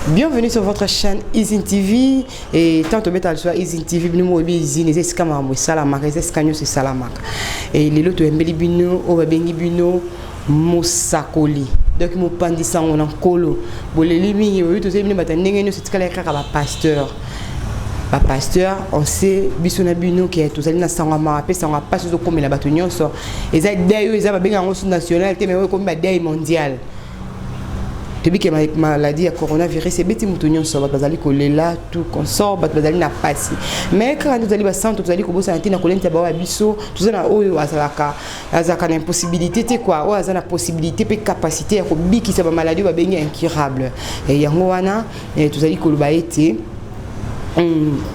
Bienvenue sur votre chaîne Izine TV. Et tant que tu as Izine TV, nous avons Izine, eza esika makambo esalamaka, eza esika nyonso esalamaka. Et lelo toyembeli bino oyo babengi bino mosakoli, donc mopanzi sango na Nkolo. Boleli mingi oyo tozali bino bato ya ndenge nyonso, etikala kaka bapasteur. Bapasteur, on sait biso na bino ke tozali na sango ya mawa mpe sango ya mpasi ezokomela bato nyonso. Eza deuil oyo eza, babenga yango su national te, mais oyo ekomi badeuil mondial. Toyebi ke maladie ya coronavirus ebeti moto nyonso, bato bazali kolela, tout consort, bato bazali na pasi. Mais kaka nde tozali basanto, tozali kobosana te na kolendisa baoyo ya biso. Toza na oyo azalaka na impossibilité te quoi, oyo aza na possibilité mpe capacité ya kobikisa bamaladi oyo babengi incurable. Yango wana tozali koloba ete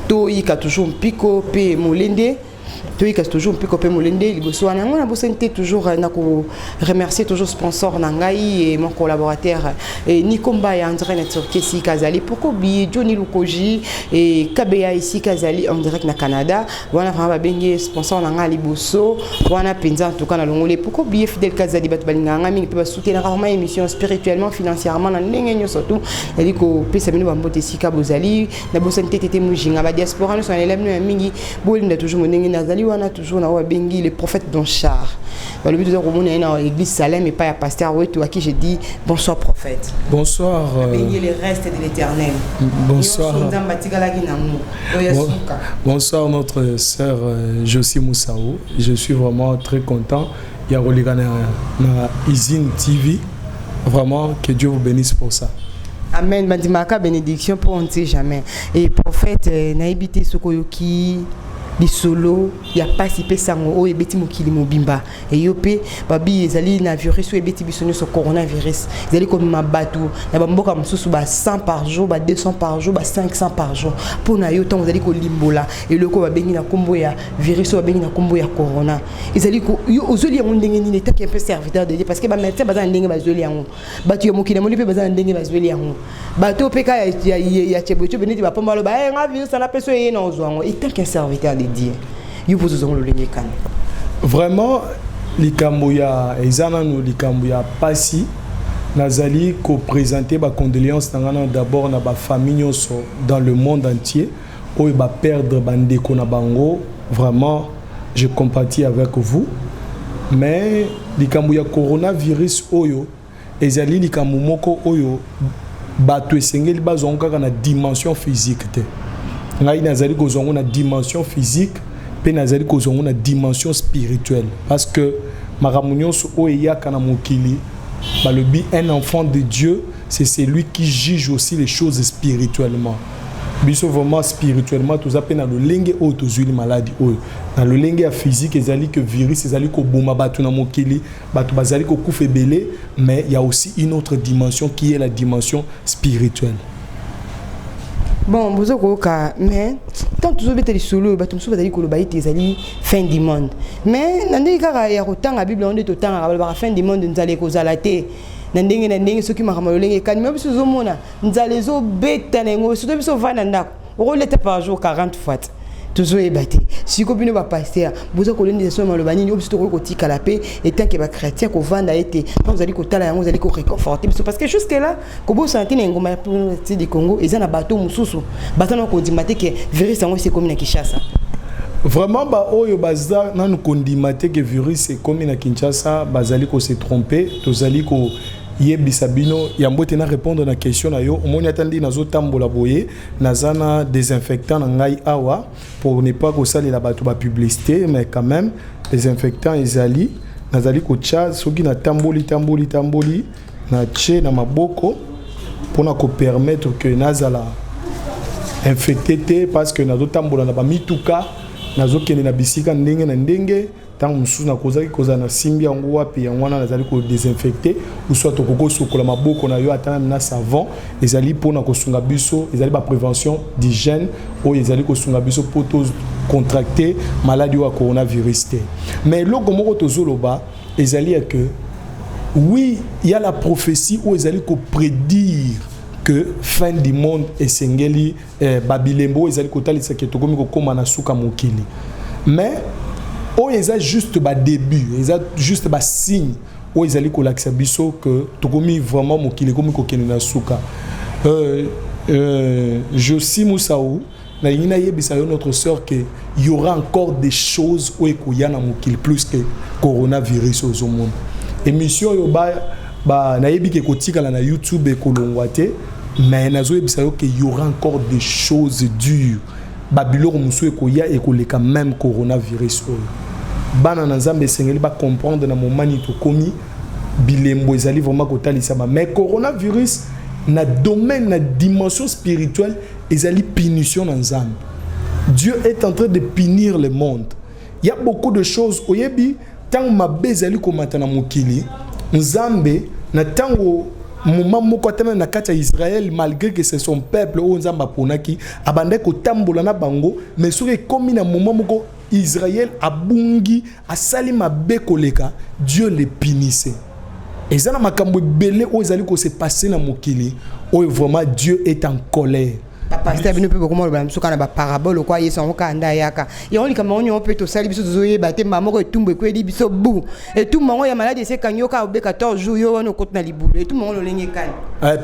toyika toujours mpiko mpe molende, toyika toujours mpiko mpe molende liboso wana. Yango nabosani te toujours na koremercier toujours sponsor na ngai et mon collaborateur et Nico Mbaya en direct na Turquie esika azali. Pourquoi oublier Johnny Lukoji et Kabeya esika azali en direct na Canada? Wana vraiment babengi sponsor na ngai liboso wana mpenza, en tout cas na longole. Pourquoi oublier Fidèle Kazali? Bato balingaka ngai mingi mpe basoutenaka vraiment émission spirituellement, financièrement, na ndenge nyonso. Tu ezali kopesa bino bambote esika bozali. Nabosani te tete Mujinga, badiaspora nyonso, nalela bino ya mingi. Bolinda toujours mondenge nazali wana, toujours na oyo babengi le prophète Donchar. Balobi toza komona ye na église Salem epai ya pasteur Wetu, à qui je dis bonsoir, prophète. Bonsoir. Babengi le reste de l'Éternel. Bonsoir. Nyonso Nzambe atikalaki nango oyo ya suka. Bonsoir notre sœur Josie Moussaou. Je suis vraiment très content. Il y a na Usine TV. Vraiment, que Dieu vous bénisse pour ça. Amen. Bandimaka bénédiction mpo on ne sait jamais. Et prophète, nayebi te soki oyoki lisolo ya pasi mpe sango oyo ebeti mokili mobimba. Eyo mpe babi ezali na virus oyo ebeti biso nyonso, coronavirus, ezali komema bato na bamboka mosusu ba 100 par jour, ba 200 par jour, ba 500 par jour. Mpo na yo, ntango ozali kolimbola eloko oyo babengi na nkombo ya virus, oyo babengi na nkombo ya corona, ezali yo ozweli yango ndenge nini etaki un peu serviteur de Dieu? Parce que bamédecin baza na ndenge bazweli yango, bato ya mokili amoni mpe baza na ndenge bazweli yango, bato mpe ka ya chebocho neti bapomba baloba: "Nga virus ana mpe so eye na ozwa yango." Etant qu'un serviteur de Dieu, yo mpo ozozwango lolenge ekani? Vraiment, likambo ya eza nanu likambo ya pasi. Nazali koprésente bacondoléance na ngai nano d'abord na bafamille nyonso dans le monde entier oyo baperdre bandeko na bango. Vraiment, je compatis avec vous. Mais likambo ya coronavirus oyo ezali likambo moko oyo bato esengeli bazwa yango kaka na dimension physique te. Ngai nazali kozwa yango na dimension physique mpe nazali kozwa yango na dimension spirituelle, parce que makambo nyonso oyo eyaka na mokili, balobi un enfant de Dieu, c'est celui qui juge aussi les choses spirituellement. Biso vraiment, spirituellement, toza mpe na lolenge oyo tozwili maladi oyo na lolenge ya physique. Ezali que virus ezali koboma bato na mokili, bato bazali kokufa ebele, mais il y a aussi une autre dimension qui est la dimension spirituelle. Bon, boza koyoka, mais tant tozobeta lisolo oyo, bato mosusu bazali koloba ete ezali fin du monde. Mais na ndenge kaka ya kotanga Bible yango nde totangaka, balobaka fin du monde nzala ekozala te na ndenge na ndenge. Soki makambo lolenge ekani, me biso ozomona nzala ezobeta na yango, surtout biso ovanda ndako, okoleta par jour 40 fois te, tozoyeba te. Siko bino bapasteur boza kolendisa so maloba nini oyo biso tokoki kotikala mpe etant que bachrétien kovanda ete mpo ozali kotala yango, ozali koréconforte biso? Parce que jusque là, kobosana te, na engumba ya du Congo eza na bato mosusu baza na kondima te ke virus yango esi ekomi na Kinshasa. Vraiment, baoyo baza nanu kondima te ke virus ekomi na Kinshasa bazali kose tromper. Tozali koyebisa bino yango ete na répondre na question na yo, omoni ata ndi nazotambola boye, naza na désinfectant na ngai awa, pour ne pas kosalela bato bapublicité, mais quand même désinfectant ezali, nazali kotya soki natamboli tamboli tamboli, natie na maboko mpona kopermettre ke nazala infecté te, parce que nazotambola na bamituka, nazokende na bisika ndenge na ndenge. Ntango mosusu nakozaki kozala na simbi yango wapi, yango wana nazali kodésinfecte, ou soit tokoki kosukola maboko na yo ata na savon. Ezali mpona kosunga biso, ezali baprévention d'hygiène oyo ezali kosunga biso mpo tocontracte maladie oyo ya coronavirus te. Mais eloko moko tozoloba ezali ya que oui, il y a la prophétie oyo ezali koprédire que fin du monde esengeli, babilembo oyo ezali kotalisa ke tokomi kokóma na suka mokili. Mais oyo eza juste badébut, eza juste basigne oyo ezali kolakisa biso que tokomi vraiment, mokili ekomi kokende na suka. Josi Moussaou, nalingi nayebisa yo, notre sœur, que y aura encore des choses oyo ekoya na mokili plus que coronavirus. Ozomona émission oyo ba nayebi ke ekotikala na YouTube, ekolongwa te, mais nazoyebisa yo ke y aura encore des choses dures, babiloko mosusu ekoya, ekoleka même coronavirus oyo. Bana na Nzambe esengeli bacomprendre na moment nini tokomi. Bilembo ezali vraiment kotalisama, mais coronavirus na domaine, na dimension spirituelle, ezali punition na Nzambe. Dieu est en train de punir le monde. Il y a beaucoup de choses. Oyebi, ntango mabe ezali komata na mokili, Nzambe na ntango moment moko, ata na kati ya Israël, malgré que c'est son peuple oyo Nzambe aponaki, abandaki kotambola na bango, mais soki ekomi na moment moko, Israël abungi, asali mabe koleka, Dieu le punissait. Eza na makambo ebele oyo ezali kose passer na mokili oyo, vraiment Dieu est en colère. Bapasteur, bino mpe bokoma loba na biso kaka na baparabole okwa Yesu yango kaka nde ayaka yango. Likambo yango nyongo mpe tosali biso, tozoyeba te. Mbala moko etumbu ekweli biso bu, etumbu yango ya maladi esekangi yo kaka obe 14 jours, yo wana okoti na libulu. Etumbu yango lolenge ekani?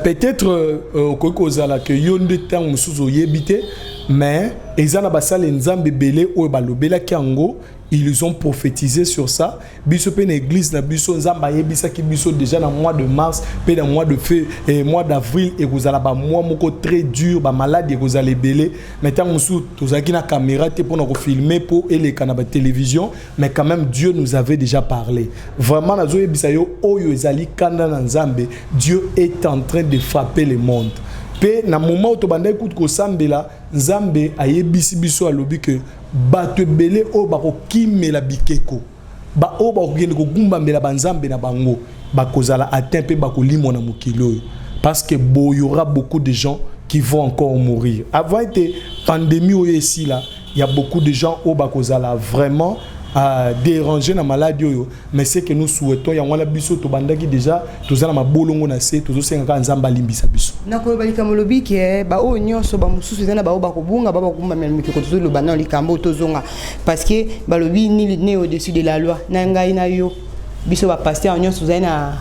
Peut-être okoki kozala ke yo nde ntango mosusu oyebi te, mais eza na basala Nzambe ebele oyo balobelaki yango, ils ont prophétisé sur ça. Biso mpe na église na biso, Nzambe ayebisaki biso déjà na mois de mars mpe na mois de fe eh, mois d'avril ekozala bamois moko très dur, bamaladi ekozala ebele. Mais ntango mosusu tozalaki na caméra te mpona kofilmer mpo eleka na batélévision, mais quand même Dieu nous avait déjà parlé. Vraiment, nazoyebisa yo, oyo ezali kanda na Nzambe. Dieu est en train de frapper le monde. Mpe na moment oyo tobandaki kutu kosambela, Nzambe ayebisi biso, alobi ke bato ebele oyo bakokimela bikeko, baoyo bakokende kogumbamela banzambe na bango, bakozala atteint mpe bakolimwa na mokili oyo, parce que bo y aura beaucoup de gens qui vont encore mourir avant ete pandémie oyo esila. Il y a beaucoup de gens oyo bakozala vraiment à déranger na maladie oyo. Mais ce que nous souhaitons, yango wana biso tobandaki déjà, toza na mabolongo na se, tozosenga kaka Nzambe alimbisa biso. Nakoloba likambo olobi ke baoyo nyonso bamosusu eza na baoyo bakobunga, ba bakogumbamela mikeko. Tozoloba nano likambo oyo, tozonga, parce que balobi nul n'est au-dessus de la loi. Na ngai na yo, biso bapasteur nyonso ozali na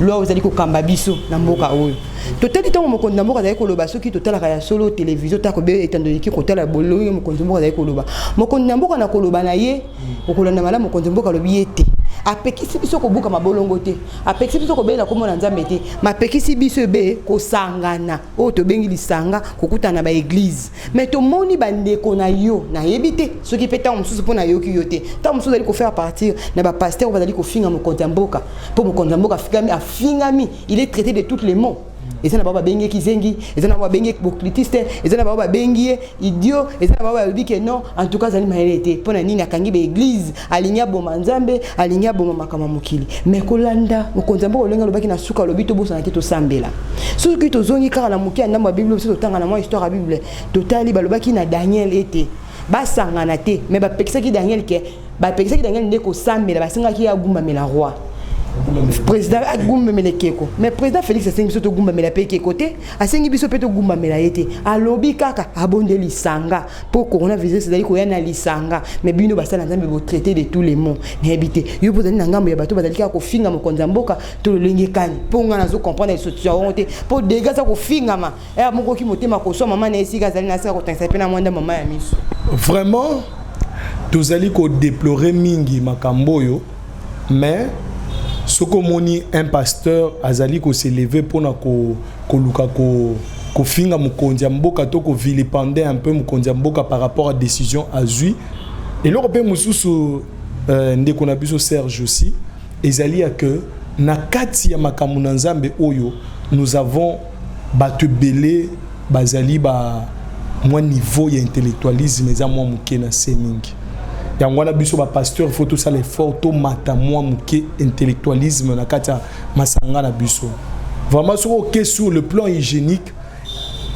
loi oyo ezali kokamba biso na mboka oyo. Totali ntango mokonzi na mboka azali koloba, soki totalaka ya solo télévision, ta kobe etandoliki kotala bolongi mokonzi mboka azali koloba. Mokonzi na mboka na koloba na ye, okolanda malamu, mokonzi mboka alobi ye te apekisi biso kobuka mabolongo te, apekisi biso kobelela kombo na Nzambe te, mapekisi biso ebe kosangana oyo tobengi lisanga, kokutana na baéglise. Mais tomoni bandeko na yo, nayebi te soki mpe ntango mosusu mpo nayoki yo te, ntango mosusu ozali kofaire partir na bapasteur oyo bazali kofinga mokonzi ya mboka, mpo mokonzi ya mboka afingami, afingami, il est traité de toutes les mots. Eza na bao babengi ye kizengi, eza na bao babengi ye occultiste, eza na bao babengi ye idiot, eza na bao balobi ke non, en tout cas azali mayele te. Mpo na nini akangi baéglise? Alingi aboma Nzambe, alingi aboma makambo ya mokili. Mais kolanda mokonzi ya mboka, olenge alobaki na suka, alobi tobosana te tosambela. Soki tozongi kaka na moke ya ndambo ya Bible, biso totanga na mwa histoire ya Bible, totali balobaki na Daniel ete basangana te, mais bapekisaki Daniel ke bapekisaki Daniel nde kosambela, basengaki ye agumbamela roi, président agumbamela ekeko. Mais président Félix asengi biso togumbamela mpe ekeko te, asengi biso mpe togumbamela ye te. Alobi kaka abondeli lisanga mpo coronavirus ezali koya na lisanga. Mais bino basala Nzambe, botraité de tous les mots. Nayebi te, yo mpo ozali na ngambo ya bato bazali kaka kofinga mokonzi ya mboka to lolenge kani? Mpo nga nazocomprendre situation yango te, mpo dega aza kofingama aya mokoki motema koswa mama na esika azali na esika kotangisa mpe na mwanda mama ya miso. Vraiment, tozali kodéplorer mingi makambo oyo, mais soki omoni un pasteur azali kos'élever mpona koluka kofinga mokonzi ya mboka to kovilipender un peu mokonzi ya mboka par rapport à décision azwi, eloko mpe mosusu, ndeko na biso Serge aussi, ezali ya ke na kati ya makambo na Nzambe oyo, nous avons bato ebele bazali ba mwa niveau ya intellectualisme eza mwa moke na se mingi. Yango wana biso bapasteur faut tosala effort, tomata mwa moke intellectualisme na kati ya masanga na biso. Vraiment, soki oke sur le plan hygiénique,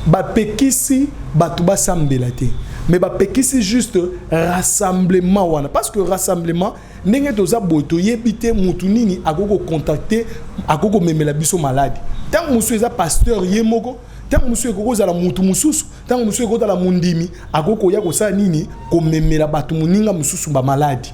bapekisi bato basambela te, mais bapekisi juste rassemblement wana, parce que rassemblement, ndenge toza boye, toyebi te mutu nini akoki kocontacter, akoki komemela biso maladi. Ntango mosusu eza pasteur ye moko, ntango mosusu ekoki kozala mutu mosusu, ntango mosusu ekoki kozala mondimi, akoki koya kosala nini, komemela bato moninga mosusu bamaladi.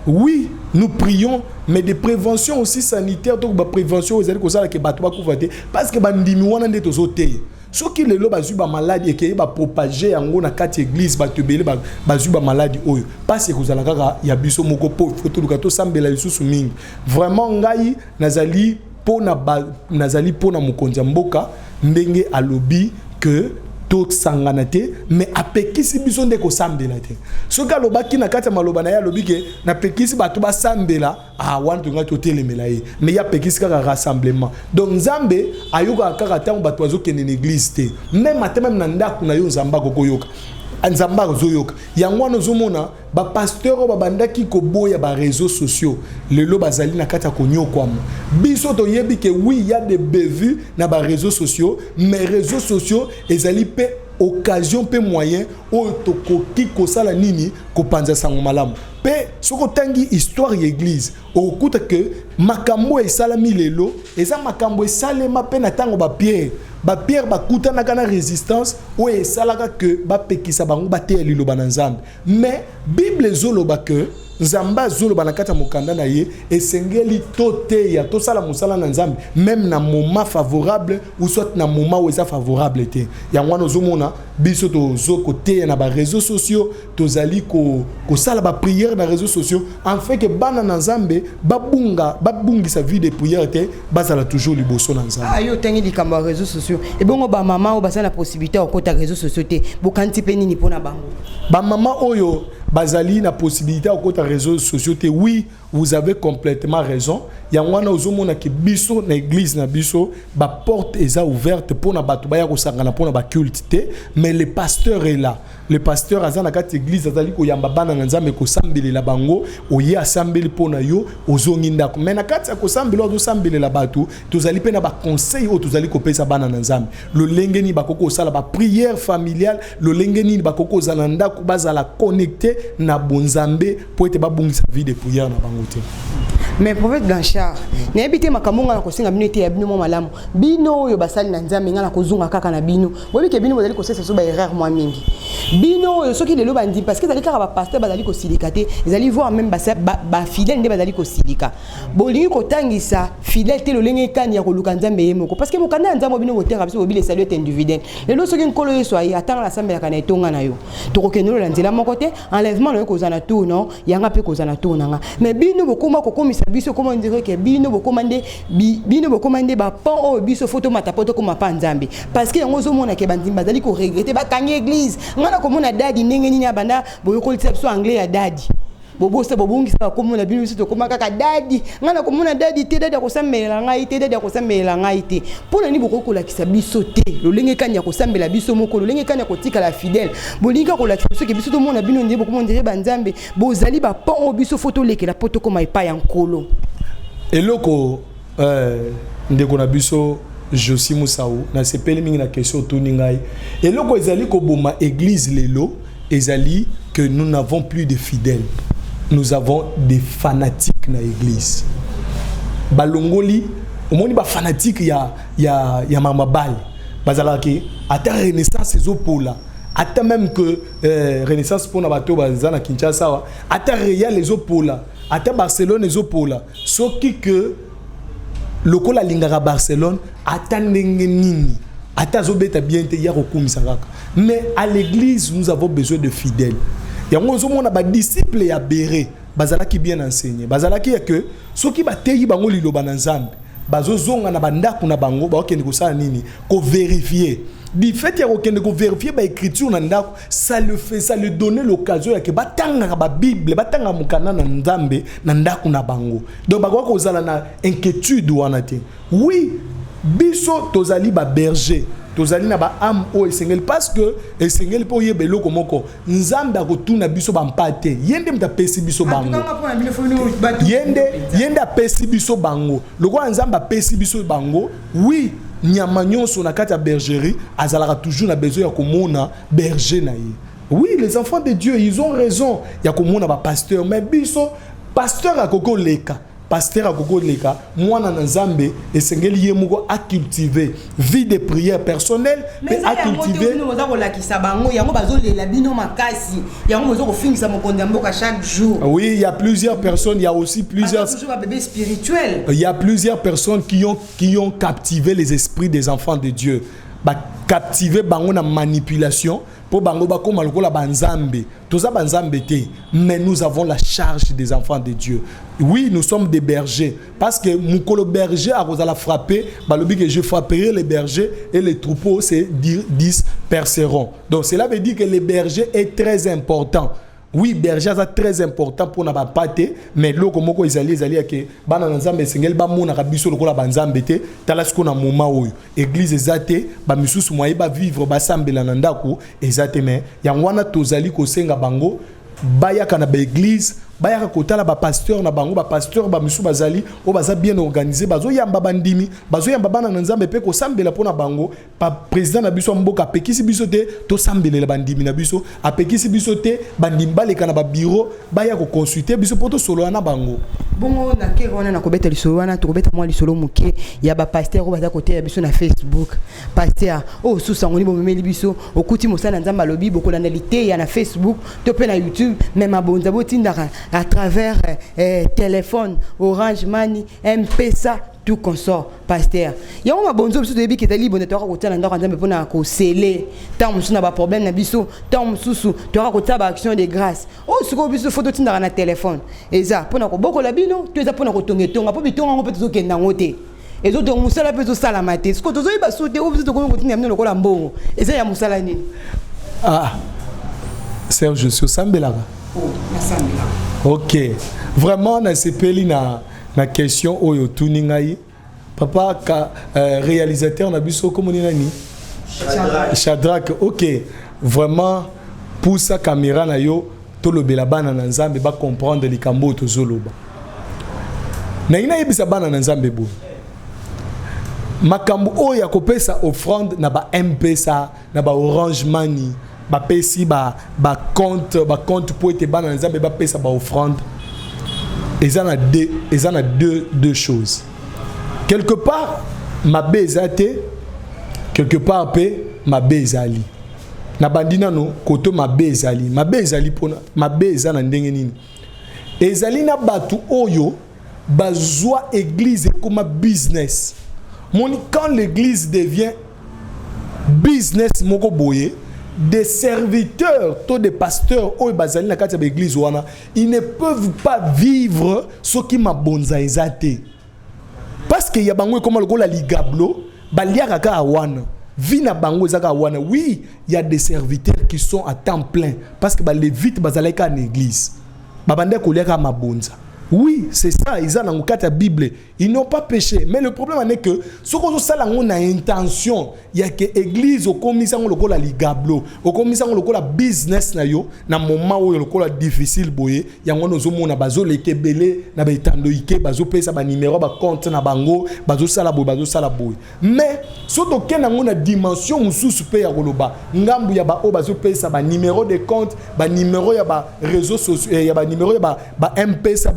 Oui, nous prions, mais des préventions aussi sanitaires, donc baprévention oyo ezali kosala ke bato bakufa te, parce que bandimi wana nde tozoteya. Soki lelo bazwi bamaladi, ekeye bapropage yango na kati église, bato ebele bazwi bamaladi oyo, mpasi ekozala kaka ya biso moko, mpo faut toluka tosambela lisusu mingi. Vraiment, ngai nazali mpona nazali mpona mokonzi ya mboka, ndenge alobi ke tosangana te, mais apekisi biso nde kosambela te. Soki alobaki na kati ya maloba na ye, alobi ke napekisi bato basambela, ah, wana tongai totelemela ye. Mais ye apekisi kaka rassemblement. Donc Nzambe ayokaka kaka ntango bato bazokende na église te, même ata même na ndako na yo, Nzambe akokoyoka, Nzambe azoyoka. Yango wana ozomona bapasteur oyo babandaki koboya baréseaux sociaux, lelo bazali na kati ya konyokwama. Biso toyebi ke oui, y a des bévues na baréseaux sociaux, mais réseaux sociaux ezali mpe occasion mpe moyen oyo tokoki kosala nini? Kopanza sango malamu. Mpe soki otangi histoire ya église, okokuta ke makambo esalami lelo eza makambo esalema mpe na ntango bapierre bakutanaka na résistance oyo esalaka ke bapekisa bango bateya liloba na Nzambe. Mais Bible ezoloba ke Nzambe azoloba na kati ya mokanda na ye, esengeli toteya, tosala mosala na Nzambe même na moment favorable ou soit na moment oyo eza favorable te. Yango wana ozomona biso tozo koteya na baréseaux sociaux, tozali kosala baprière na réseaux sociaux, afin ke bana na Nzambe babunga, babungisa vie de prière te, bazala toujours liboso na Nzambe. Ah, yo otangi likambo ya réseaux sociaux. Ebongo bamama oyo baza na possibilité ya kokota réseaux sociaux te, bokanisi mpe nini mpona bango? Bamama oyo bazali na possibilité ya kokota réseaux sociaux te, oui, vous avez complètement raison. Yango wana ozomonaki biso na église na biso, baporte eza ouverte mpona bato baya kosangana mpona baculte te, mais le pasteur est là. Le pasteur aza na kati église, azali koyamba bana na Nzambe, kosambelela bango. Oye, asambeli mpo na yo, ozongi ndako. Mais na kati ya kosambela oyo azosambelela bato, tozali mpe na baconseil oyo tozali kopesa bana na Nzambe, lolenge nini bakoki kosala baprière familiale, lolenge nini bakoki kozala na ndako, bazala connecté na bonzambe mpo ete babongisa vie de prière na bango te. Mais prophète Blanchard, nayebi te makambo nga na kosenga bino ete ya bino mwa malamu. Bino oyo basali na Nzambe, nga na kozonga kaka na bino. Boyebi ke bino bozali kosalisa so baerreur mwa mingi. Bino oyo soki lelo bandimi, parce que ezali kaka bapasteur bazali kosilika te, ezali voire même bafidèle nde bazali kosilika. Bolingi kotangisa fidèle te lolenge ekani ya koluka Nzambe ye moko, parce que mokanda ya Nzambe, bino boteka biso, bobi le salut est individuel. Lelo soki Nkolo Yesu aye, atanga nasambelaka na etonga na yo, tokokende lola nzela moko te. Enlèvement na yo kozala na tour no yanga mpe kozala na tour na nga. Mais bino bokoma kokomisa biso koma on dirait que bino bokoma nde bapont oyo biso faut tomata po tokóma pa Nzambe, parce que yango ozomona ke bandimi bazali koregretter, bakangi église. Nga na komona dadi ndenge nini abanda boyokolisa biso anglais ya dadi, bobosa bobongisa bakomona bino, biso tokóma kaka dadi. Ngai na komona dadi te, dadi akosambelela ngai te, dadi akosambelela ngai te. Mpo na nini bokoki kolakisa biso te lolenge kani ya kosambela biso moko, lolenge kani ya kotikala fidèle? Bolingi kaka kolakisa biso ke biso tomona bino nde bokoma ndire banzambe, bozali bapont oyo biso faut tolekela mpo tokóma epai ya Nkolo. Eloko ndeko na biso Josi Musau, nasepeli mingi na question otuni ngai. Eloko ezali koboma église lelo ezali que nous n'avons plus de fidèles, nous avons des fanatiques na église. Balongoli, omoni bafanatique ya mama bale bazalaki ata Renaissance ezopola, ata même que Renaissance mpona bato baza na Kinshasa awa, ata Real ezopola, ata Barcelone ezopola, soki que lokola alingaka Barcelone, ata ndenge nini, ata azobeta bien te, ya kokumisa kaka. Mais à l'église, nous avons besoin de fidèles. Yango ozomona badisciple ya Bere bazalaki bien enseigné, bazalaki ya ke soki bateyi bango liloba na Nzambe, bazozonga na bandako na bango, bakokende kosala nini? Kovérifier. Du fait ya kokende kovérifier baécriture na ndako, ça le fait, ça le donner l'occasion ya ke batangaka babible, batangaka mokanda na Nzambe na ndako na bango. Donc bakoka kozala na inquiétude wana te. Oui, biso tozali baberger, tozali na baâme oyo esengeli, parce que esengeli mpo oyeba eloko moko: Nzambe akotuna biso bampa te. Ye nde moto apesi biso bango, ye nde apesi biso bango. Lokola Nzambe apesi biso bango, oui, nyama nyonso na kati ya bergerie azalaka toujours na besoin ya komona berger na ye. Oui, les enfants de Dieu, ils ont raison ya komona bapasteur, mais biso, pasteur akoki koleka, pasteur akoki koleka mwana na Nzambe. Esengeli ye moko acultive vie de prière personnelle mpe acultive. Boza kolakisa bango yango, bazolela bino makasi, yango boza kofingisa mokonzi ya mboka chaque jour. Oui, il y a plusieurs personnes, il y a aussi plusieurs toujours babébé spirituel. Il y a plusieurs personnes qui ont captivé les esprits des enfants de Dieu. Bacaptive bango na manipulation mpo bango bakóma lokola banzambe. Toza banzambe te, mais nous avons la charge des enfants de Dieu. Oui, nous sommes des bergers, parce que mokolo berger akozala frappé, balobi que je frapperai les bergers et les troupeaux se disperseront. Donc cela veut dire que le berger est très important. Oui, berger aza très important mpona bampate, mais eloko moko ezali yake bana na Nzambe esengeli bamonaka biso lokola banzambe te. Tala sikoyo, na moment oyo église eza te, bamisusu moye bavivre, basambela na ndako eza te. Mais yango wana tozali kosenga bango bayaka na baéglise, bayaka kotala bapasteur na bango. Bapasteur bamisusu bazali oyo baza bien organisé, bazoyamba bandimi, bazoyamba bana na Nzambe mpe kosambela mpo na bango. Président na biso ya mboka apekisi biso te tosambelela bandimi na biso, apekisi biso te bandimi baleka na babiro, baya koconsulte biso mpo tosolola na bango. Bongo na kere wana, na kobeta lisolo wana, tokobeta mwa lisolo moke ya bapasteur oyo baza koteya biso na Facebook. Pasteur oyo susu yango ni bomemeli biso, okuti mosala na Nzambe alobi bokolanda liteya na Facebook to mpe na YouTube, mais mabonza botindaka à travers téléphone, Orange Money, M-Pesa, tout consort. Pasteur, yango mabonzo biso toyebi ke ezali bonde toyaka kotia na ndako ya Nzambe mpona kosele ntango mosusu na baproblème na biso, ntango mosusu toyaka kotia baaction de grâce. Oyo sikoyo biso fo totindaka na telefone, eza mpona kobokola bino to eza mpona kotonga etonga? Mpo bitonga yango mpe tozokenda yango te, ezotonga mosala mpe ezosalama te. Sikoyo tozoyeba su te oyo biso tokomi kotinda bino lokola mbongo eza ya mosala nini. Ah, Serge, si osambelaka? Oh, nasambelaka. Ok, vraiment nasepeli na question oyo otuni ngai. Papa ka, réalisateur na biso komoni nani? Shadrack. Ok, vraiment pusa caméra na yo, tolobela bana na Nzambe bacomprendre likambo oyo tozoloba. Nangi nayebisa bana na Nzambe boye: makambo oyo ya kopesa offrande na ba M-Pesa, na ba Orange Money, bapesi bacompte ba bacompte mpo ete bana na Nzambe bapesa baoffrande, eza na deux choses. Quelque part mabe eza te, quelque part mpe mabe ezali. Nabandi nano koto mabe ezali. Mabe ezali mpona mabe eza na ndenge nini? Ezali na bato oyo bazwa église ekoma business. Moni, quand l'église devient business moko boye, des serviteurs to des pasteurs oyo bazali na kati ya baéglise wana, ils ne peuvent pas vivre soki mabonza eza te, parce que ya bango ekoma lokola ligablo, baliaka kaka wana, vie na bango eza kaka wana. Oui, il y a des serviteurs qui sont à temps plein, parce que balévite bazalaki kaka na église, babandaki kolia kaka mabonza. Oui, c'est ça, eza nango kati ya Bible, ils n'ont pas péché. Mais le problème en est que soki ozosala yango na intention ya ke église okomisa yango lokola ligablo, okomisa yango lokola business na yo, na moment oyo lokola difficile boye, yango wana ozomona bazoleka ebele na baetando ike, bazopesa banimero, bacompte na bango, bazosala boye, bazosala boye. Mais so tokende yango na dimension mosusu mpe ya koloba ngambu ya baoyo bazopesa banimero de compte, banimero ya baréseau sociaux, ya banimero ya ba M-Pesa,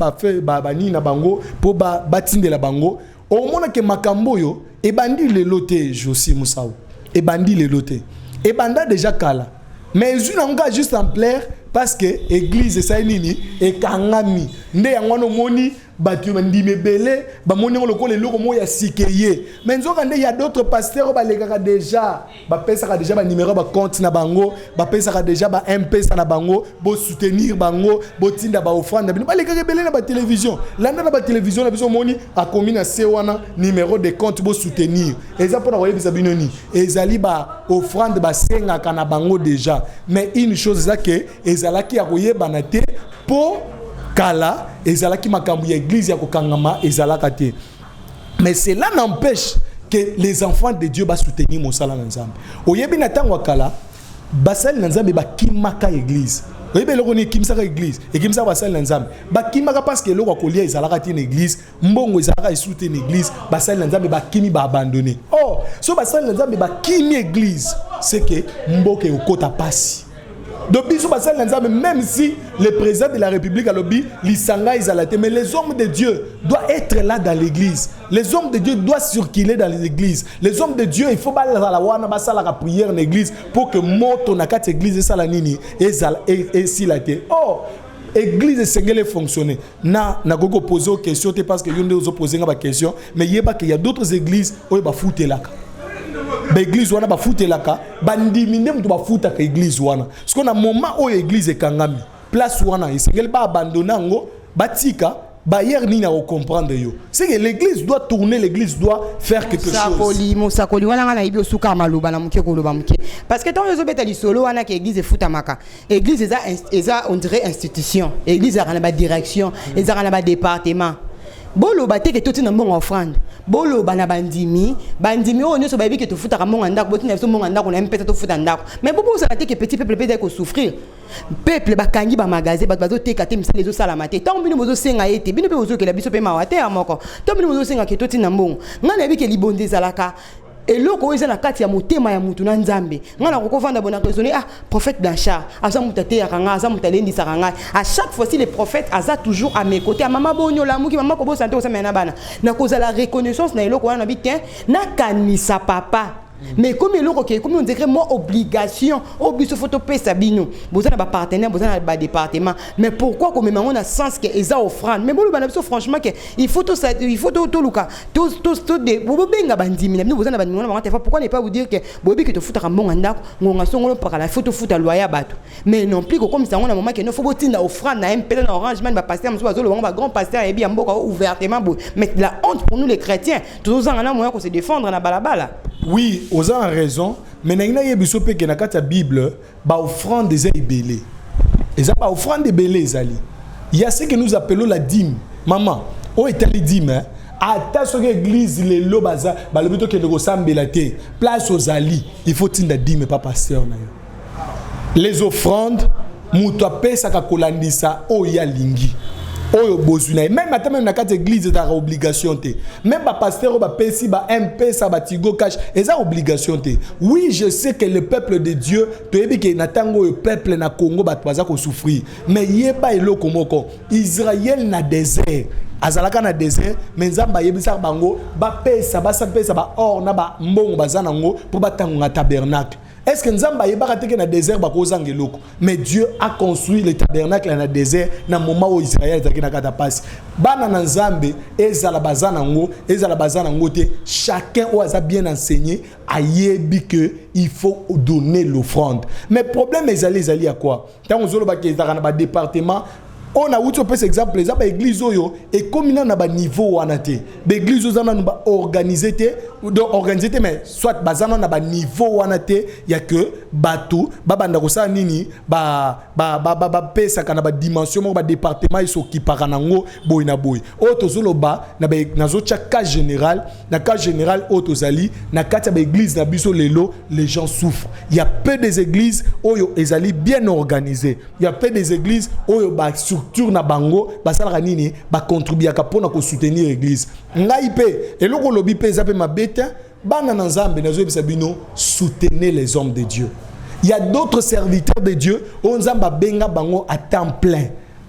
banini na bango mpo batindela bango, omonake makambo oyo ebandi lelo te. Josi Musau, ebandi lelo te, ebanda déjà kala, mais ezwi nango kaka juste ampleur parce que église esali nini? Ekangami. Nde yango wana omoni bato bandimi ebele bamoni yango lokola eloko moko ya sike ye. Mais nzoka nde ya d'autres pasteurs oyo balekaka déjà, bapesaka déjà banimero, bacompte na bango, bapesaka déjà ba M-Pesa na bango, bosoutenir bango, botinda baoffrande na bino. Balekaka ebele na batélévision, landa na batélévision na biso, omoni akomi na se wana numéro de compte, bosoutenir. Eza mpona koyebisa bino nini? Ezali baoffrande basengaka na bango déjà. Mais une chose eza ke ezalaki ya koyebana te, mpo kala ezalaki makambo ya église ya kokangama ezalaka te. Mais cela n'empêche que les enfants de Dieu basoutenir mosala na Nzambe. Oyebi, na ntango ya kala basali na Nzambe bakimaka église. Oyebi eloko nini ekimisaka église, ekimisaka basali na Nzambe? Bakimaka parce que eloko ya kolia ezalaka te na église, mbongo ezalaka esu te na église. Basali na Nzambe bakimi, baabandonne. Or so basali na Nzambe bakimi église, c'est que mboka ekokota pasi. Donc biso basali na Nzambe, même si le président de la République alobi lisanga ezala te, mais les hommes de Dieu doivent être là dans l'église, les hommes de Dieu doivent circuler dans l'église, les hommes de Dieu, il faut bazala wana, basalaka prière na église pour que moto na kati église esala nini? Ezala esila te. Or église esengeli fonctionner. Na nakoki kopose question te parce que yo nde ozopose nga baquestion, mais yebaka, il y a d'autres églises oyo bafutelaka. Baéglise wana bafutelaka bandimi nde moto bafutaka église wana. Sikoyo na moment oyo église ekangami, place wana esengeli baabandonner yango, batika bailleur nini akocomprendre yo? C'est que l'église doit tourner, l'église doit faire quelque chose. Mosakoli, mosakoli wana, nga nayebi osuka maloba na moke, koloba moke, parce que ntango ozobeta lisolo wana ke église efutamaka, église eza on dirait institution. Église ezalaka na badirection, ezalaka na badépartement. Boloba te ke totina mbongo offrande. Boloba na bandimi, bandimi oyo nyonso bayebi ke tofutaka mbongo ya ndako, botina biso mbongo ya ndako na mpesa, tofuta ndako. Mais bobosana te ke petit peuple mpe ezali kosouffrir. Peuple, bakangi bamagasin, bato bazoteka te, misala ezosalama te. Ntango bino bozosenga ye te, bino mpe bozokela biso mpe mawa te ya moko. Ntango bino bozosenga ke totina mbongo, ngai nayebi ke libonde ezalaka eloko oyo eza na kati ya motema ya mutu na Nzambe. Ngai nakoki kovanda bona raisonner: ah, prophète Blanchard aza moto ateyaka ngai, aza moto alendisaka ngai. À chaque fois, si le prophète aza toujours à mes côtés, mama boni olamuki, mama kobosana te kosamela na bana, nakozala reconnaissance na eloko wana. Nabi te, nakanisa papa. Mais ekomi eloko ke ekomi on dirait moi obligation oyo biso fo topesa bino. Boza na bapartenaire, boza na badépartement, mais pourquoi komema yango na sens ke eza offrande? Mais boloba na biso franchement ke il faut toluka, bobenga bandimi na bino. Boza na bandimi wana bango te. Pourquoi ne pas vous dire que boyebi ke tofutaka mbongo ya ndako, ngonga songolo pakala, il faut tofuta loyer ya bato? Mais non plus kokomisa yango na moment ke no, fo botinda offrande na mpela na Orange Money. Bapasteur mosusu bazoloba bango, bagrand pasteur ayebi ya mboka ouvertement boye. Mais la honte pour nous les chrétiens, tozozanga na moyen kose défendre na balabala. Oui, oza na raison, mais nangi nayebi biso mpe ke na kati ya Bible, baoffrande eza ebele, eza baoffrande ebele ezali. Il y a ce que nous appelons la dîme. Mama, oyo etali dîme, hein? Ata soki église lelo baza balobi tokende kosambela te, place ozali, il faut tinda dîme pa pasteur na yo. Les offrandes, moto apesaka kolandisa oyo alingi, oyo bozwi na ye. Même ata même na kati ya église, ezalaka obligation te. Même bapasteur oyo bapesi ba Mpesa, baTigo Cash, eza obligation te. Oui, je sais que le peuple de Dieu, toyebi ke na ntango oyo peuple na Congo, bato baza kosouffrir. Mais yeba eloko moko: Israel na désert, azalaka na désert, mais Nzambe ayebisaka bango bapesa, basapesa baor na bambongo baza nango mpo batangonga tabernacle. Est-ce que Nzambe ayebaka te ke na désert bakozanga eloko? Mais Dieu a construit le tabernacle na désert, na moment oyo Israel ezalaki na kati ya pasi. Bana na Nzambe, ezala baza nango, ezala baza nango te, chacun oyo aza bien enseigné ayebi que il faut donner l'offrande. Mais problème ezali ya quoi? Ntango ozolobaki ezalaka na badépartement oyo nauti opesa exemple, eza baéglise oyo ekómi nano na baniveau wana te. Baéglise oyo eza nanu baorganiser te, donc organiser te, mais soit baza nano na baniveau wana te ya ke bato babanda kosala nini, bapesaka na badimension moko, badépartement esokipaka nango boye na boye. Oyo tozoloba, nazotya cas général. Na cas général oyo tozali na kati ya baéglise na biso lelo, les gens souffrent. Il y a peu des églises oyo ezali bien organisé, il y a peu des églises oyo bastructure na bango basalaka nini, bacontribuaka mpona kosoutenir église. Ngai mpe eloko olobi mpe eza mpe mabe te. Bana na Nzambe, nazoyebisa bino, soutenez les hommes de Dieu. Il y a d'autres serviteurs de Dieu oyo Nzambe abenga bango à temps plein,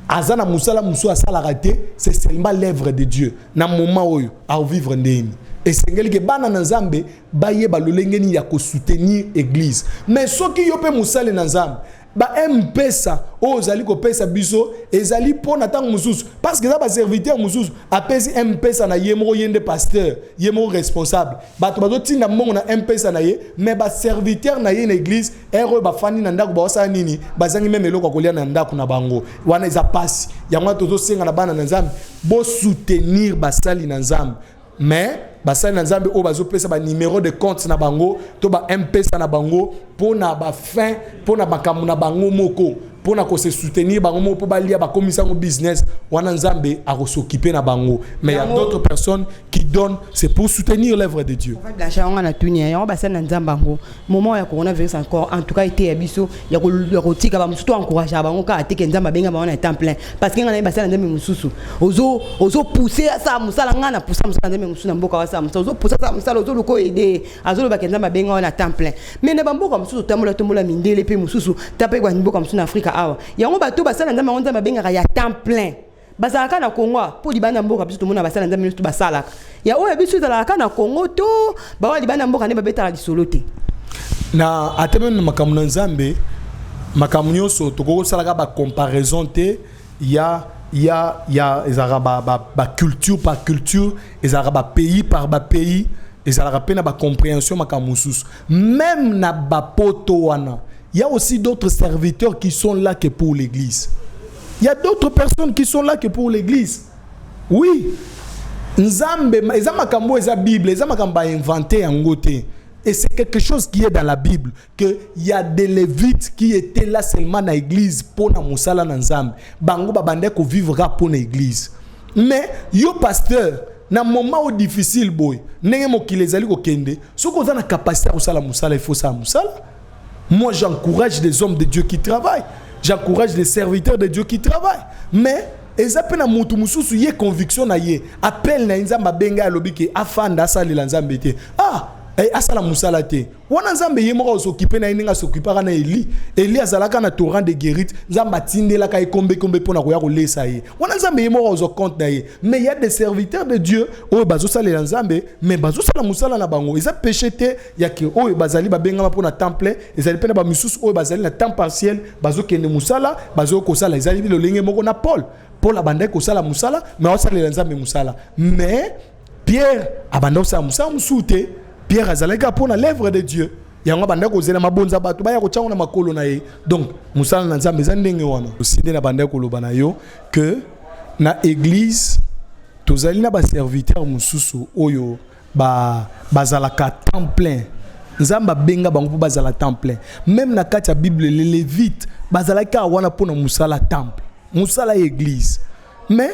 aza na mosala mosusu asalaka te, c'est seulement l'œuvre de Dieu. Na moment oyo aovivre ndeni, esengeli ke bana na Nzambe bayeba lolenge nini ya kosoutenir église. Mais soki yo mpe mosali na Nzambe, ba Mpesa oyo ozali kopesa biso ezali mpo na ntango mosusu, parce que eza baserviteur mosusu apesi Mpesa na ye moko, ye nde pasteur, ye moko responsable, bato bazotinda mbongo na Mpesa na ye, mais baserviteur na ye na église, ere oyo bafandi na ndako, baosala nini? Bazangi même eloko ya kolia na ndako na bango. Wana eza pasi. Yango wana tozosenga na bana na Nzambe, bosoutenir basali na Nzambe. Mais basali na Nzambe oyo bazopesa banuméro de compte na bango to ba Mpesa na bango mpo na bafin, mpo na makambo na bango moko, mpo na kose soutenir bango moko, mpo balia, bakomisa yango business, wana Nzambe akosokipe na bango. Mais il y a d'autres personnes qui donnent, c'est pour soutenir l'œuvre de Dieu. Blanchard, yango na tuni yango, basali na Nzambe yango, moment ya coronavirus encore, en tout cas ete ya biso ya kotika bamosusu, to encourage bango kaka te ke Nzambe abenga bango na temps plein. Parce que ngai nayebi basali na Nzambe mosusu ozopousse asala mosala. Ngai na pousa mosala na Nzambe mosusu na mboka, wasala mosala, ozopousse asala mosala, ozoluka oede, azolobaka Nzambe abenga wana temps plein. Mais na bamboka mosusu, otambola tombola mindele mpe mosusu, ta mpe bamboka mosusu na Afrika awa, yango bato basala Nzambe yango Nzambe abengaka ya temps plein bazalaka na Congo. Mpo libanda mboka, biso tomona basala Nzambe nyonso basalaka ya oyo biso ezalaka na Congo to bawa libanda mboka nde babetaka lisolo te. Na ata même na makambo na Nzambe, makambo nyonso tokoki kosalaka bacomparaison te. Ya ezalaka baculture par culture, ezalaka bapays par bapays. Ezalaka mpe na bacompréhension makambo mosusu. Même na bapoto wana, il y a aussi d'autres serviteurs qui sont là que pour l'église. Il y a d'autres personnes qui sont là que pour l'église. Oui, Nzambe eza makambo, eza Bible, eza makambo bainvente yango te. Et c'est quelque chose qui est dans la Bible, que il y a des Lévites qui étaient là seulement dans l'église pour na musala na Nzambe. Bango babande ko vivre pour l'église. Mais yo pasteur, na moment où difficile boy, ndenge mokili ezali kokende, soki oza na capacité ya kosala mosala, il faut sala mosala. Moi, j'encourage des hommes de Dieu qui travaillent. J'encourage les serviteurs de Dieu qui travaillent. Mais eza mpe na motu mosusu, ye conviction na ye, appel na ye, Nzambe abenga, alobi ke afanda, asalela Nzambe te, ah asala mosala te. Wana Nzambe ye moko azokipe na ye, ndenge asokipaka na Eli. Eli azalaka na torrent de Guérite, Nzambe atindelaka ye kombekombe mpona koya kolesa ye. Wana Nzambe ye moko azwa compte na ye. Mais il y a des serviteurs de Dieu oyo bazosalela Nzambe, mais bazosala mosala na bango. Eza péché te ya ke oyo bazali babengama mpona temps plein. Ezali mpe na bamisusu oyo bazali na temps partiel, bazokende mosala, bazokosala. Ezali lolenge moko na Paul. Paul abandaki kosala mosala, mais aosalela Nzambe mosala. Mais Pierre abandaki kosala mosala mosusu te. Pierre azalaki kaka mpona l'œuvre de Dieu. Yango abandaki kozela mabonza, bato baya kotyango na makolo na ye. Donc mosala na Nzambe eza ndenge wana. Osi nde na bandaki koloba na yo que na église tozali na baserviteur mosusu oyo bazalaka temps plein. Nzambe abenga bango mpo bazala temps plein. Même na kati ya Bible, les Lévites bazalaki kaka wana mpona mosala temple, mosala ya église. Mais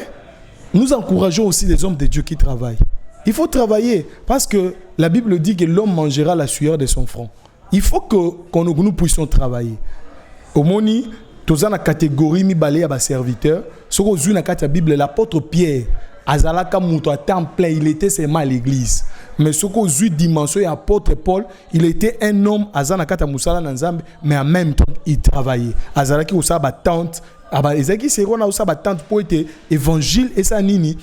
nous encourageons aussi des hommes de Dieu qui travaillent. Il faut travailler parce que la Bible dit que l'homme mangera la sueur de son front. Il faut que qu'on nous, nous puissions travailler. Omoni, toza na catégorie mibale ya baserviteur. Soki ozwi na kati ya Bible, l'apôtre Pierre azalaka moto à temps plein, il était seulement à l'église. Mais soki ozwi dimension ya apôtre Paul, il était un homme aza na kati ya mosala na Nzambe, mais en même temps il travaillait. Azalaki kosala batente, ezalaki sero na kosala batente mpo ete évangile esala nini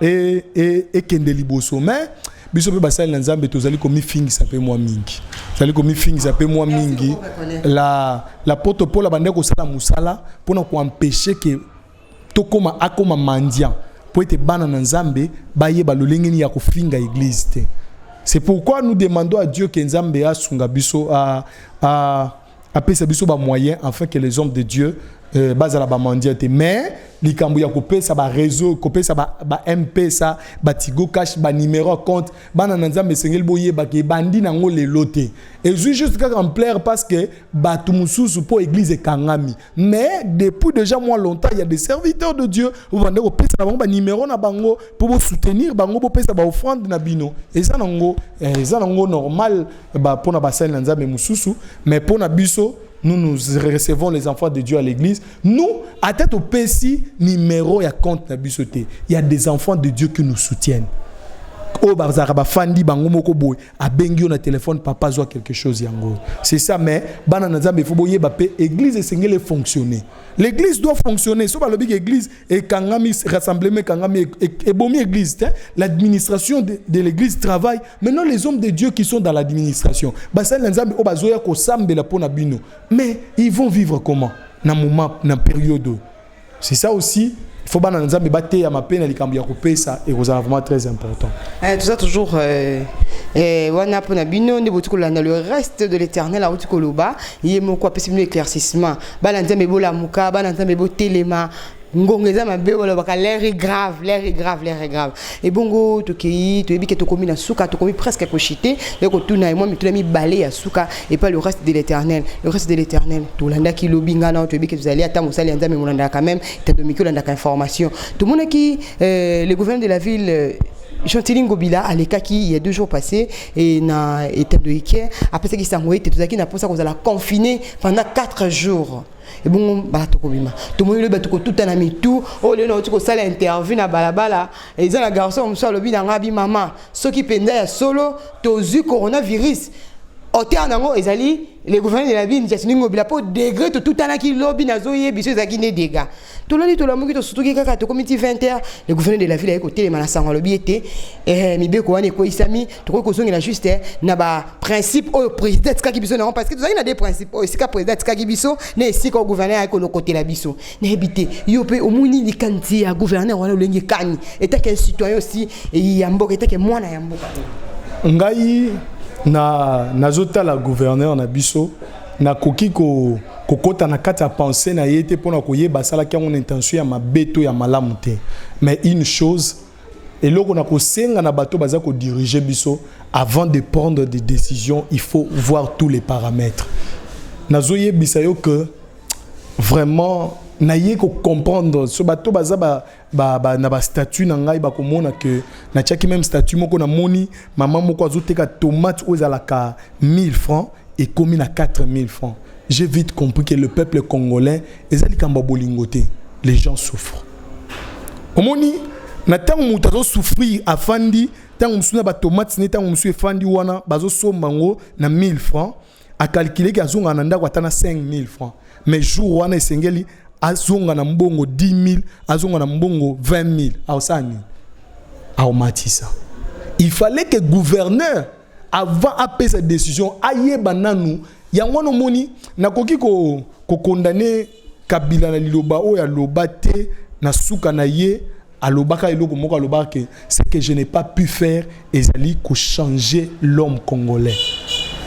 ekende liboso. Mais biso mpe basali na Nzambe tozali komifingisa mpe mwa mingi, tozali komifingisa mpe mwa mingi. L'apôtre Paul abandaki kosala mosala mpona koempêche ke tokóma akóma mendiant, mpo ete bana na Nzambe bayeba lolenge nini ya kofinga église te. C'est pourquoi nous demandons à Dieu ke Nzambe asunga biso, apesa biso bamoyen afin que les hommes de Dieu bazala bamendiant te. Mais likambo ya kopesa baréseau, kopesa ba M-Pesa, baTigo Cash, banuméro ya compte, bana na Nzambe esengeli boyebaka ebandi nango lelo te. Ezwi juste kaka ampleur parce que bato mosusu, mpo église ekangami. Mais depuis déjà moi longtemps, il y a des serviteurs de Dieu obande kopesa na bango banuméro na bango mpo bosoutenir bango, bopesa baoffrande na bino. Eza nango normal mpona basali na Nzambe mosusu. Mais mpo na biso, nous, nous recevons les enfants de Dieu à l'église. Nous, à tête au PSI, numéro ya compte na biso te. Il y a des enfants de Dieu qui nous soutiennent. Oyo bazalaka bafandi bango moko boye, abengi yo na téléphone: "Papa, zwa quelque chose." Yango, c'est ça. Mais bana na Nzambe, faut boyeba mpe église esengeli fonctionner. L'église doit fonctionner. So balobi ke église ekangami, rassemblement ekangami, ebomi église te. L'administration de l'église travaille. Maintenant, les hommes de Dieu qui sont dans l'administration, basali na Nzambe oyo bazoya kosambela mpo na bino, mais ils vont vivre comment na moment, na période oyo? C'est ça aussi, il faut bana na Nzambe bateyama mpe na likambo ya kopesa. Ekozala vraiment très important. Tout ça toujours wana mpona bino nde boti kolanda le reste de l'Éternel auti koloba. Ye moko apesi bino éclaircissement. Bana Nzambe, bolamuka. Bana Nzambe, botelema. Ngonga eza mabe. Balobaka l'air est grave, l'air est grave, l'air est grave. Ebongo tokei, toyebi ke tokomi na suka, tokomi presque koshite. Nde kotuna ye mwa mituna mibale ya suka epa le reste de l'Éternel. Le reste de l'Éternel, tolandaki lobi nga na toyebi ke tozali ata mosali ya Nzambe, molandaka quand même tadomiki, olandaka information. Tomonaki le gouverneur de la ville Gentili Ngobila alekaki il y a 2 jours passés et na etando ike apesaki sango ete tozalaki na mposa kozala confiné pendant 4 jours. Ebongo bato kobima, tomoni lobi bato kotuta na mitu. Oyo lelo nauti kosala interview na balabala, eza na garçon mosusu alobi na nga bi: "Mama, soki mpenza ya solo tozwi coronavirus, auteur nango ezali le gouverneur de la ville Gentili Ngobila, mpo degré totutanaki lobi, nazoyebi biso ezalaki nde dégâts." Tolali, tolamuki, tosutuki kaka, tokomi ti 20 heures, le gouverneur de la ville aye kotelema na sango, alobi ete mibeko wana ekweyisami, tokoki kozongela juste na baprincipe oyo président atikaki biso nango, parce que tozalaki na des principes oyo esika président atikaki biso na esika oyo gouverneur aye kolokotela biso. Nayebi te, yo mpe omoni likanisi ya gouverneur wana olenge kani, etake citoyen aussi ya mboka, etake mwana ya mboka? Ngai na nazotala gouverneur na biso, nakoki ko kokota na kati ya pensée na ye te mpona koyeba asalaki yango na intention ya mabe to ya malamu te. Mais une chose, eloko na kosenga na bato baza kodiriger biso, avant de prendre des décisions, il faut voir tous les paramètres. Nazoyebisa yo que vraiment naye kocomprendre so bato baza ba na bastatut na ngai, bakomona ke natiaki même statut moko, namoni mama moko azoteka tomate oyo ezalaka 1000 francs, ekomi na 4000 francs. J'ai vite compris que le peuple congolais, eza likambo ya bolingo te, les gens souffrent. Omoni, na ntango moto azosouffrir, afandi ntango mosusu na batomate ne, ntango mosusu efandi wana, bazosomba yango na 1000 francs, acalculer azonga na ndako ata na 5000 francs, mais jour wana esengeli azonga na mbongo 10 000, azonga na mbongo 20 000, aosala nini? Aomatisa. Il fallait que gouverneur, avant apesa décision, ayeba nanu yango wana. Omoni, nakoki kokondamner Kabila na liloba oyo aloba te. Na suka na ye, alobaka eloko moko, alobaka ke ce que je n'ai pas pu faire ezali kochanger l'homme congolais.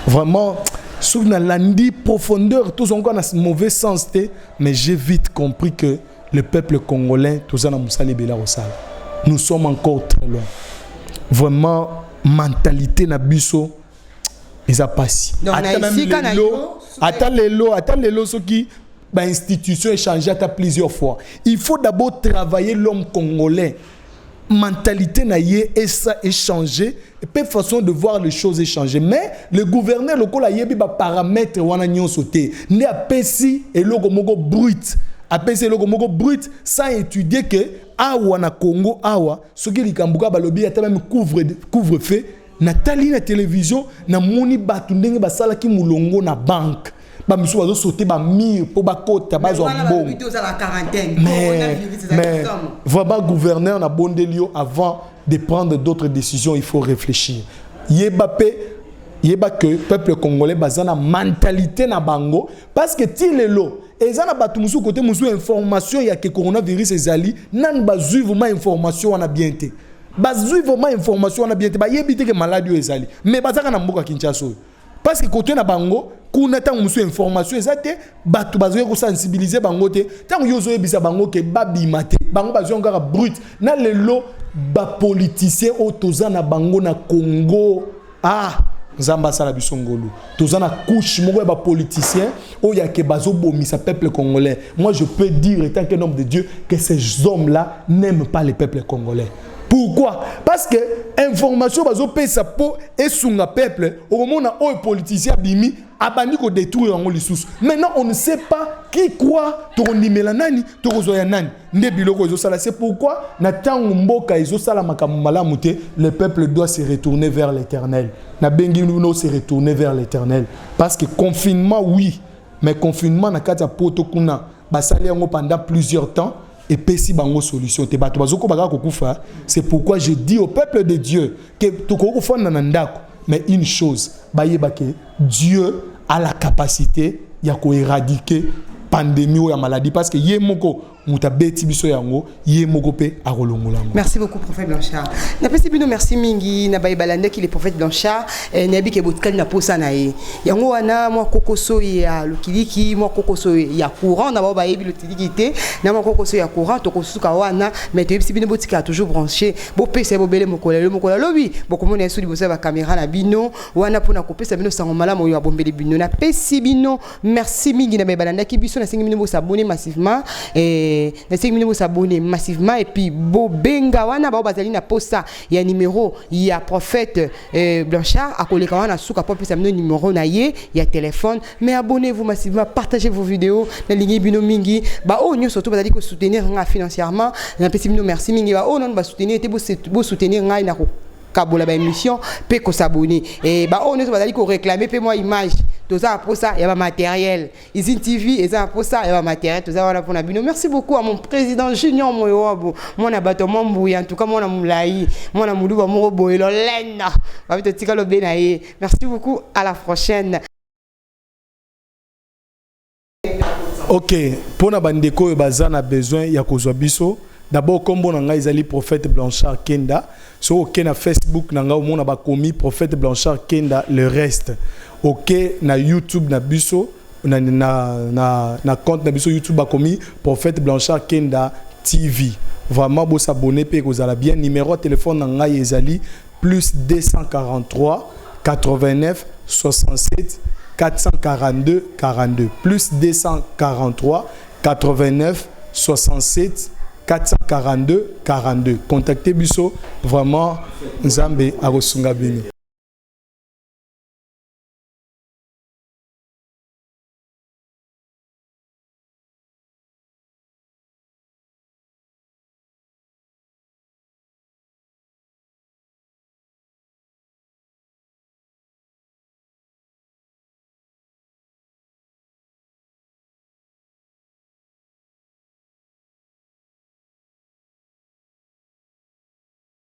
Vraiment, soki nalandi profondeur, tozonga na mauvais sens te, mais j'ai vite compris que le peuple congolais, toza na mosala ebele ya kosala. Nous sommes encore très loin. Vraiment, mentalité na biso eza pasi. Donc, na Ata même esika na lelo, yo, ata lelo soki bainstitution échangé ata plusieurs fois, il faut d'abord travailler l'homme congolais, mentalité na ye esa échanger pe façon de voir les choses échanger. Mais le gouverneur, lokola ayebi baparamètre wana nyonso te, nde apesi eloko moko brut, apesi eloko moko brut sans étudier que awa na Congo awa, soki likambo kaka balobi, ata même couvre feu, natali na télévision, namoni bato ndenge basalaki molongo na banque, bamisusu bazosaute bamur mpo bakota bazwa mbongo. Mais vraiment, gouverneur, nabondeli yo, avant de prendre d'autres décisions, il faut réfléchir. Yeba mpe, yeba que peuple congolais baza na mentalité na bango, parce que ti lelo eza na bato mosusu, kote mosusu, information ya ke coronavirus ezali nani, bazwi vraiment information wana bien te, bazwi vraiment information wana bien te, bayebi te ke maladi oyo ezali, mais bazaka na mboka Kinshasa oyo, parce que kote na bango kuna, ntango mosusu information eza te, bato bazoki kosensibiliser bango te. Ntango yo ozoyebisa bango ke babima te, bango bazwi yango kaka brut. Na lelo bapoliticien oyo toza na bango na Congo, ah, Nzambe asala biso ngolu, toza na couche moko ya bapoliticien oyo yake bazobomisa peuple congolais. Moi, je peux dire, étant qu'un homme de Dieu, que ces hommes là n'aiment pas le peuple congolais. Pourquoi? Parce que information bazopesa mpo esunga peuple, okomona oyo politicien abimi, abandi kodétruire yango lisusu. Maintenant, on ne sait pas qui croit, tokondimela nani, tokozwa ya nani. Nde biloko ezosala. C'est pourquoi na ntango mboka ezosala makambo malamu te, le peuple doit se retourner vers l'Éternel. Nabengi bino se retourner vers l'Éternel, parce que confinement, oui, mais confinement na kati ya poto kuna, basali yango pendant plusieurs temps, epesi bango solution te, bato bazokoba kaka kokufa. C'est pourquoi je dis au peuple de Dieu que tokoki kofanda na ndako, mais une chose, bayeba ke Dieu a la capacité ya koéradiquer pandémie oyo ya maladie, parce que ye moko moto abeti biso yango, ye moko mpe akolongola yango. Merci beaucoup, prophète Blanchard. Napesi bino merci mingi na baye balandaki le prophète Blanchard. Nayebi ke botikali na posa na ye. Yango wana mwa kokoso ya lokiliki, mwa kokoso ya courant, na bao bayebi lokiliki te, na mwa kokoso ya courant, tokosuka wana. Mais toyebisi bino, botikala toujours branché, bopesa ye bobele mokolo lelo, mokolo alobi, bokomona yesu liboso ya bacaméra na bino wana mpona kopesa bino sango malamu oyo abombeli bino. Napesi bino merci mingi na baye balandaki biso. Nasengi bino bos'abonner massivement, nasengi bino bos'abonner massivement et puis bobenga wana bao bazali na posa ya numéro ya prophète Blanchard. Akoleka wana suka po apesa bino numéro na ye ya téléphone. Mais abonnez-vous massivement, partagez vos vidéos. Nalingi bino mingi. Baoyo nyonso to bazali kosoutenir nga financièrement, napesi bino merci mingi. Baoyo nano basoutenir te, bosoutenir ngai na kabola baémission mpe kos'abonner. E baoyo nyonso bazali koréclamer mpe mwa image, toza na posa ya bamatériel. Usine TV eza na posa ya bamatériel, toza wana mpona bino. Merci beaucoup à mon président Junior Moyowabo, mwana bato mwa mbuya, en tout cas mwana molai, mwana moluba moko boye lolena babi, totika lobe na ye. Merci beaucoup, à la prochaine. Ok, mpona bandeko oyo baza na besoin ya kozwa biso. D'abord, kombo na ngai ezali Prophète Blanchard Kenda. Soki oke na Facebook na ngai, omona bakomi Prophète Blanchard Kenda. Le reste, oke na YouTube na biso, na compte na biso YouTube, bakomi Prophète Blanchard Kenda TV. Vraiment, bos'abonner mpe ekozala bien. Numéro ya téléphone na ngai ezali plus 243 89 67 442 42, plus 243 89 67 442 42. Contactez biso, vraiment Nzambe akosunga bino.